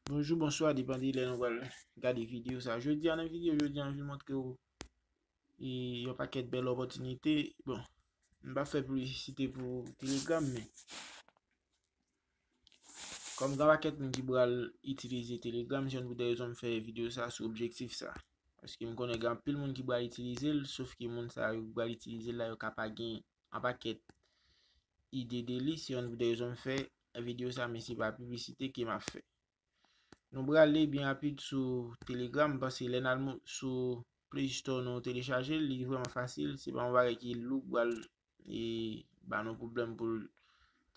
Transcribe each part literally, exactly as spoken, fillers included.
Bonjou, bonswa, depann de lè nou pral gade videyo sa. Jodi a, nan videyo jodi a, m vin montre w e, yon pakèt bèl opòtinite. Bon, m pa fè piblisite pou Telegram, men kòm gen pakèt moun ki pral itilize Telegram, se youn pou de rezon m fè videyo sa sou objektif sa. Paske m konnen gen anpil moun ki pral itilize l, sof ke moun sa yo ki pral itilize l la, yo ka pa gen an pakèt ide de li, se youn pou de rezon m fè videyo sa, men se pa piblisite ke m ap fè. Nou prale byen rapid sou Telegram, m panse lè n al mo- sou Play Store nou telechaje l, li vrèman fasil, se pa yon bagay ki lou k pral e, ba nou pwoblèm pou l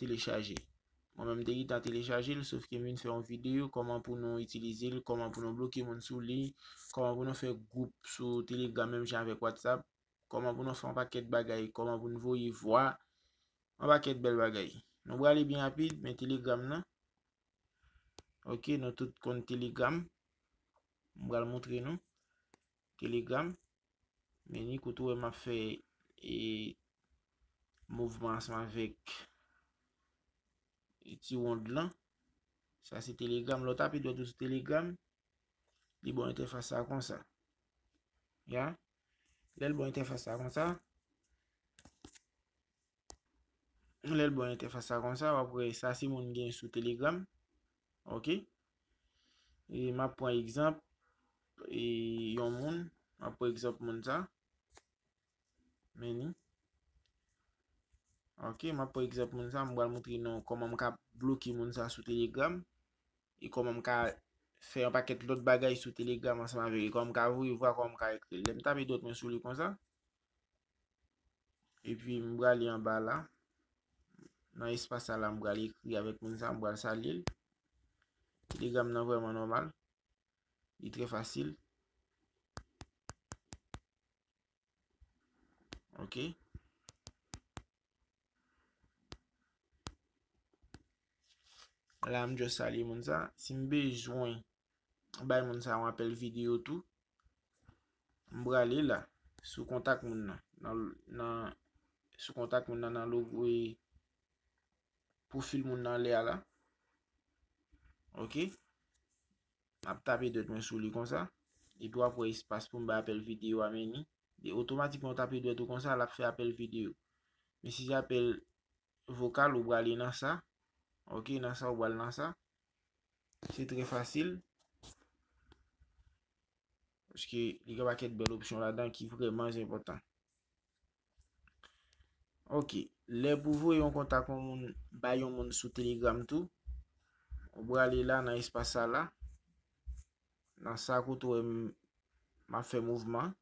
telechaje. Mwen menm m te gentan telechaje l, sof ke m vin fè yon videyo kòman pou nou itilize l, kòman pou nou bloke moun sou li, kòman pou nou fè gwoup sou Telegram menm jan avèk WhatsApp, kòman pou nou fè yon pakèt bagay, kòman pou nou voye vwa, yon pakèt bèl bagay. Nou prale byen rapid, men Telegram nan. Ok, nou tout konn Telegram. M pral montre nou Telegram. Men ni kote w wè m ap fè e, mouvman ansanm avèk e, ti wond lan. Sa se Telegram. Lè w tape dwèt ou sou Telegram, li ba w entèfas sa konsa. Ya. Lè l ba w entèfas sa konsa, lè l ba w entèfas sa konsa, w ap wè sa se moun gen sou Telegram. Ok. E m ap pran egzanp e, yon moun. M ap pran egzanp moun sa. Men ni. Ok, m ap pran egzanp moun sa, m pral montre nou kòman m ka bloke moun sa sou Telegram e kòman m ka fè yon pakèt lòt bagay sou Telegram ansanm avè l, e kòman m ka voye vwa, kòman m ka ekri l. Lè m tape dwèt mwen sou li konsa, epi m prale anba la, nan espas sa la, m pral ekri avèk moun sa, m pral salye l. Telegram nan vrèman nòmal. Li trè fasil. Ok. La, m just salye moun sa. Si m bezwen bay moun sa yon apèl videyo tou, m prale la, sou kontak moun nan. Nan, nan, sou kontak moun nan, nan logo e pwofil moun nan anlè a la. Ok. M ap tape dwèt mwen sou li konsa. Epi w ap wè espas pou m bay apèl videyo a, men ni. E otomatikman w tape dwèt ou konsa, l ap fè apèl videyo. Men si se apèl vokal, ou prale nan sa. Ok, nan sa, ou pral nan sa. Se trè fasil. Paske li gen pakèt bèl opsyon ladan ki vrèman enpòtan. Ok. Lè pou voye yon kontak yon moun, bay yon moun sou Telegram tou, ou prale la nan espas sa la. Nan sa kote w wè m, m ap fè mouvman.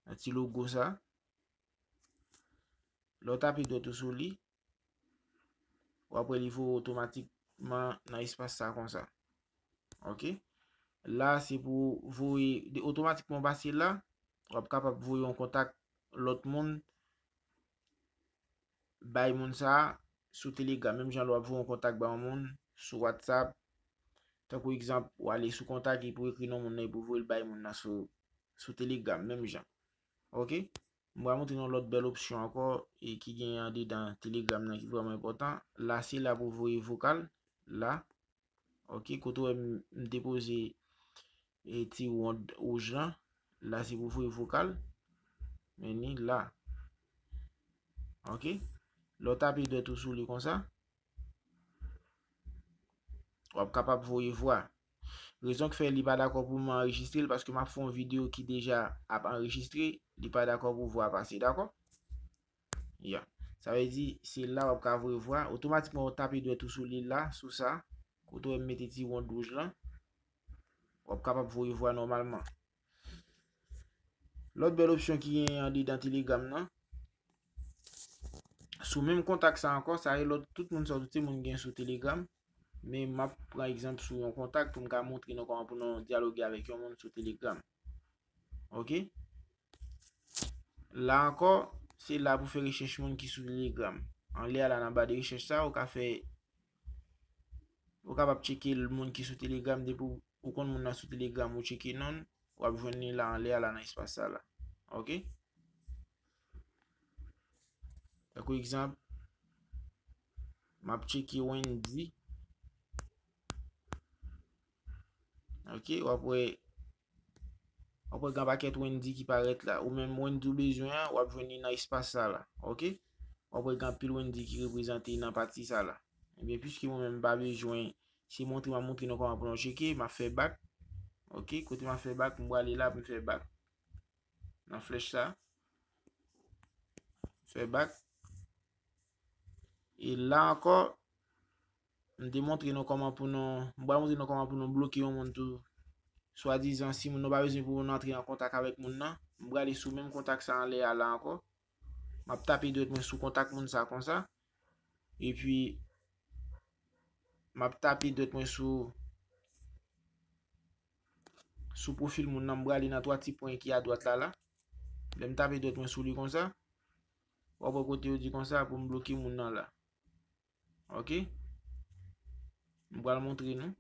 Nan ti logo sa. Lè w tape dwèt ou sou li, w ap wè li voye otomatikman nan espas sa konsa. Ok. La, se pou voye, de, otomatikman w pase la, w ap kapab voye yon kontak lòt moun, bay moun sa a sou Telegram. Menm jan lè w ap voye yon kontak bay yon moun sou WhatsApp. Tankou egzanp, w ale sou kontak epi w ekri non moun nan epi w voye l bay moun nan sou, sou Telegram, menm jan. Ok. M pral montre nou lòt bèl opsyon ankò e ki genyen andedan Telegram nan ki vrèman enpòtan. La, se la pou voye vokal. La. Ok, kote w wè m, m depoze e, ti wond wouj lan. La, se pou voye vokal. Men ni la. Ok. Lè w tape dwèt ou sou li konsa, w ap kapab voye vwa. Rezon ki fè li pa dakò pou m anrejistre l, paske m ap fè yon videyo ki deja ap anrejistre, li pa dakò pou vwa pase, dakò? Ya. Sa vle di, se la w ap ka voye vwa. Otomatikman, w tape dwèt ou sou li la, sou sa. Kote w wè m mete ti wond wouj lan, w ap kapab voye vwa nòmalman. Lòt bèl opsyon ki genyen andedan Telegram nan, sou menm kontak sa ankò, sa e lòt, tout moun sa, tout se moun gen sou Telegram. Men m ap pran egzanp sou yon kontak pou m ka montre nou kòman pou nou dyaloge avèk yon moun sou Telegram. Ok? La ankò, se la pou fè rechèch moun ki sou Telegram. Anlè a la nan ba de rechèch sa, ou ka fè, ou kapab tcheke moun ki sou Telegram, depi w, ou konn moun nan sou Telegram, ou tcheke non l, w ap jwenn li la anlè a la nan espas sa la. Ok? Tankou egzanp, m ap tcheke Wendy. Ok, w ap wè, w ap wè gen pakèt Wendy ki parèt la. Ou menm Wendy ou bezwen an, w ap jwenn li nan espas sa la. Ok? W ap wè gen anpil Wendy ki reprezante nan pati sa la. Ebyen, piske mwen menm m pa bezwen, se montre m ap montre nou kòman pou nou tcheke, m ap fè back. Ok, kote m ap fè back, m prale la pou m fè back. Nan flèch sa. Fè back. E la ankò, m te montre nou kòman pou nou, m pral montre nou kòman pou nou bloke yon moun tou. Swadizan, si moun nou pa bezwen pou moun antre an kontak avèk moun nan, m prale sou menm kontak sa anlè a la ankò. M ap tape dwèt mwen sou kontak moun sa konsa. Epi, m ap tape dwèt mwen sou, sou pwofil moun nan, m prale nan twa ti pwen ki adwat la la. Lè m tape dwèt mwen sou li konsa, w ap wè kote yo di konsa pou m bloke moun nan la. Ok? M pral montre nou.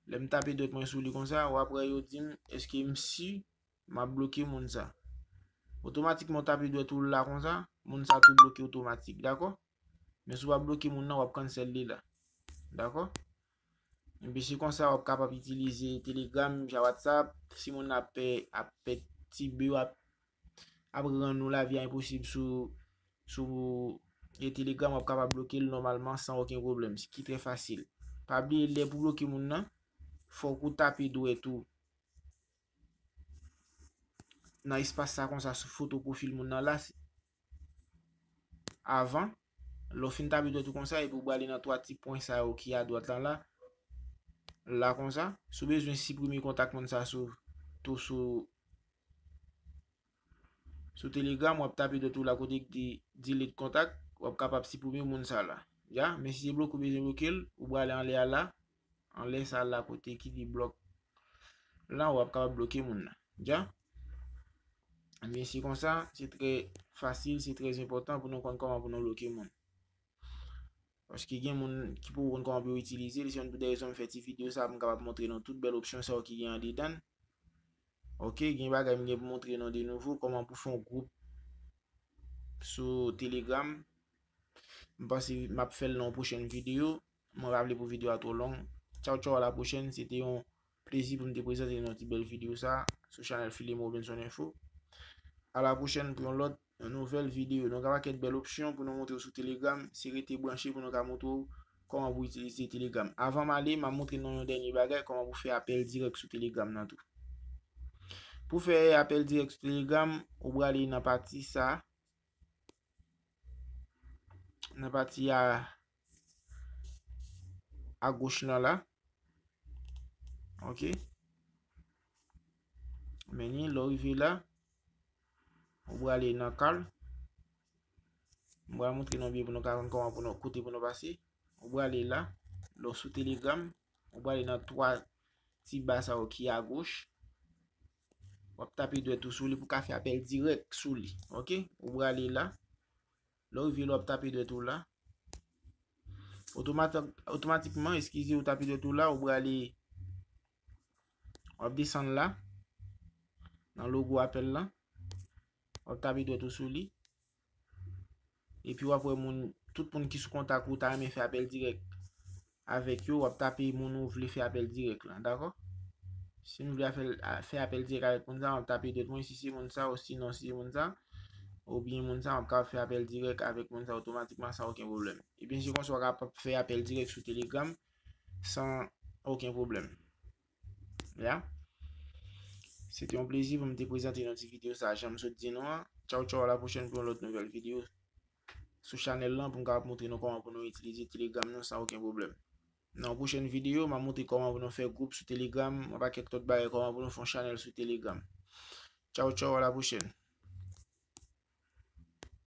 Lè m tape dwèt mwen sou li konsa, w ap wè yo di m, èske m si m ap bloke moun sa? Otomatikman, w tape dwèt ou la konsa, moun sa tou bloke otomatik, dakò? Men si w pa bloke moun nan, w ap cancel li la. Dakò? Epi se konsa w ap kapab itilize Telegram, via WhatsApp. Si moun nan ap pè, ap pè tibe, w ap, ap rann ou lavi a enposib sou, sou e Telegram, w ap kapab bloke l nòmalman san okenn pwoblèm, ki trè fasil. Pa bliye, lè pou bloke moun nan, fòk ou tape dwèt ou nan espas sa konsa sou foto pwofil moun nan la. Avan, lè w fin tape dwèt ou konsa, epi w prale nan twa ti pwen sa yo ki adwat lan la, la konsa. Si w bezwen siprime kontak moun sa sou, tou sou, sou Telegram, w ap tape dwèt ou la kote ki di delete kontak, w ap kapab siprime moun sa la. Ya, men si se bloke ou bezwen bloke l, ou prale anlè a la, anlè sa la kote ki di block lan, w ap kapab bloke moun nan. Ya? Ebyen, se konsa, se trè fasil, se trè enpòtan pou nou konn kòman pou nou bloke moun. Paske gen moun ki poko konn kòman pou yo itilize li, se youn nan rezon m fè ti videyo sa, pou m kapab montre nou tout bèl opsyon sa yo ki gen andedan l. Ok, gen bagay m gen pou montre nou de nouvo, kòman pou fè yon gwoup sou Telegram. M panse m ap fè l nan yon pwochèn videyo. Mwen pa vle pou videyo a twò long. Tchaw, tchaw, a la pwochèn. Se te yon plezi pou m te prezante nou ti bèl videyo sa sou chanèl Filemon Robinson Info. A la pwochèn pou yon lòt, yon nouvèl videyo. Nou gen pakèt bèl opsyon pou nou montre w sou Telegram. Se rete branche pou nou ka montre w kòman pou itilize Telegram. Avan m ale, m ap montre nou yon dènye bagay, kòman pou fè apèl dirèk sou Telegram nan tou. Pou fè apèl dirèk sou Telegram, ou prale nan pati sa, nan pati a, agoch lan la. Ok. Men ni, lè w rive la, ou prale nan call. M pral montre nou byen pou nou ka konn kòman pou nou, kote pou nou pase. Ou prale la, lè w sou Telegram, ou prale nan twa ti ba sa yo ki agoch. W ap tape dwèt ou sou li pou ka fè apèl dirèk sou li. Ok? Ou prale la. Lè w rive la, w ap tape dwèt ou la. Otomatik-, otomatikman, eskize, ou tape dwèt ou la, ou prale, w ap desann la, nan logo apèl lan. W ap tape dwèt ou sou li. Epi w ap wè moun, tout moun ki sou kontak ou ta renmen fè apèl dirèk avèk yo, w ap tape moun ou vle fè apèl dirèk lan, dakò? Si m vle fè, fè apèl dirèk avèk moun sa, m ap tape dwèt mwen, si se moun sa, osinon si se moun sa, oubyen moun sa, m ap kapab fè apèl dirèk avèk moun sa otomatikman san okenn pwoblèm. Ebyen, se konsa w kapab fè apèl dirèk sou Telegram san okenn pwoblèm. Ya. Se te yon plezi pou m te prezante nou ti videyo sa, jan m sot di nou an. Tchaw, tchaw, a la pwochèn pou yon lòt nouvèl videyo sou chanèl lan pou m kapab montre nou kòman pou nou itilize Telegram nou san okenn pwoblèm. Nan yon pwochèn videyo, m ap montre kòman pou nou fè gwoup sou Telegram, yon pakèt lòt bagay, kòman pou nou fè yon chanèl sou Telegram. Tchaw, tchaw, a la pwochèn.